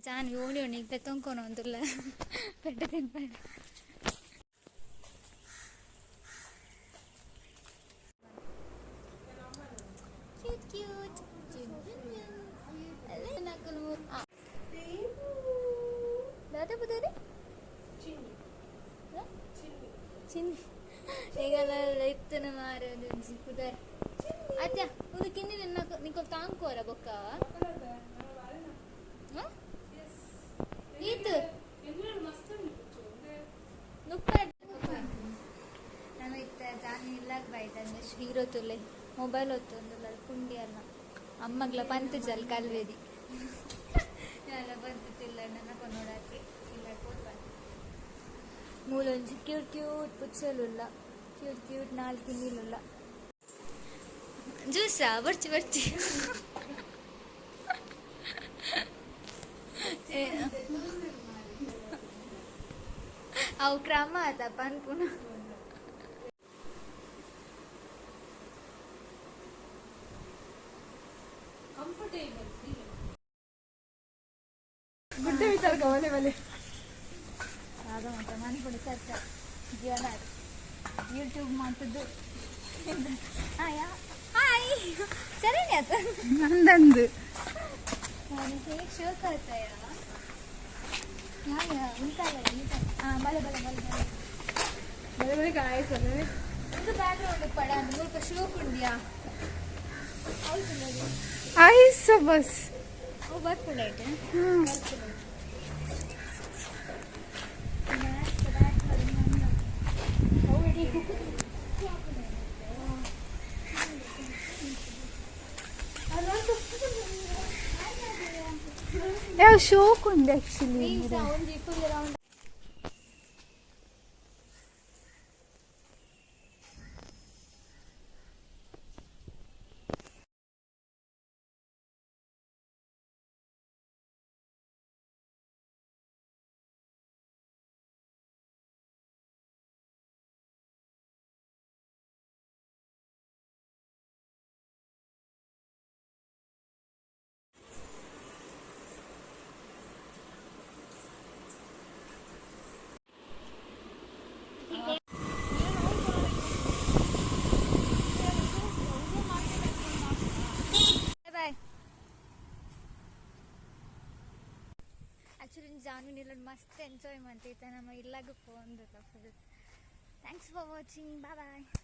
John ಓಣಿ ಓಣಿ ಪೆತ್ತೊಂಕೊನ ಒಂದುಲ್ಲ ಪೆಟ್ಟ ತಿನ್ಪಾರೆ. Cute cute ದಾದ ಬುದರಿ ಚಿನ್ನಿ ಈಗಲ್ಲ ಇತ್ತನ ಮಾರ ಒಂಜಿ ಪುದರ್ ಅತ್ಯ ಒಂದು ಕಿನ್ನಿ ನಿಕೋಲ್ ತಾಂಕೋರ ಬೊಕ್ಕ ಈತ್ ನಾನು ಇತ್ತ ಜಾನಿ ಇಲ್ಲಾಗ ಬೈತ ಹೀರೋ ತುಲೆ ಮೊಬೈಲ್ ಹೊತ್ತೊಂದುಲ್ಲ ಪುಂಡಿ ಅಲ್ಲ ಅಮ್ಮಗ್ಲ ಪಂತ್ ಜಲ್ ಕಲ್ವೇದಿ ಎಲ್ಲ ಬಂತು ಚಿಲ್ಲ ನನ್ನ ಕೊನ್ನೋಡಾಕಿ ಇಲ್ಲ ಪೋತ್ ಮೂಲೊಂಜಿ ಕ್ಯೂಟ್ ಕ್ಯೂಟ್ ಪುಚ್ಚಲುಲ್ಲ ಕ್ಯೂಟ್ ಕ್ಯೂಟ್ ನಾಲ್ಕು ಕಿನ್ನಿಲುಲ್ಲ ಜ್ಯೂಸಾ ಬರ್ಚಿ ಬರ್ಚಿ ಅವು ಕ್ರಮ ಆತ ಪನ್ಪುನ. ಗುಡ್ಡೆ ವಿಚಾರಕ ಒಲೆ ಒಲೆ ಆಗ ಮತ್ತೆ ಮನ್ಪುಂಡು ಸತ್ತ ಜೀವನ ಯೂಟ್ಯೂಬ್ ಮಾಡ್ತದ್ದು. ಹಾಯ್ ಹಾಯ್ ಸರಿನೇ ಆತ. ನಂದಂದು ಹೇಗೆ ಶೋಕ್ ಆಯ್ತಾಯ ಯಾ ಯಾ ಉಂಟಾಗ ಹಾಂ ಬಲೆ ಬಲೆ ಬಲೆ ಬಲೆ. ಬಲೆ ಬಲೆ ಕಾಯ್ತು. ಒಂದು ಬ್ಯಾಕ್ಗ್ರೌಂಡ್ ಪಡ ಮುಲ್ಪ ಶೋಕ್ ಉಂಡಿಯಾ? Ice bus. ಅವು ಬರ್ಪುಂಡೈತೆ. ಯಾವ ಶೋಕ್ ಉಂಡು ಆಕ್ಚುಲಿ. ಒಂಜಿ ಫುಲ್ ರೌಂಡ್. ಬಾಯ್. ಆ್ಯಕ್ಚುಲಿ ಜಾನ್ವಿನ್ ಇಲ್ಲ ಮಸ್ತ್ ಎಂಜಾಯ್ ಮಾಡ್ತೈತೆ ನಮ್ಮ ಇಲ್ಲಾಗ phone full. Thanks for watching, bye bye.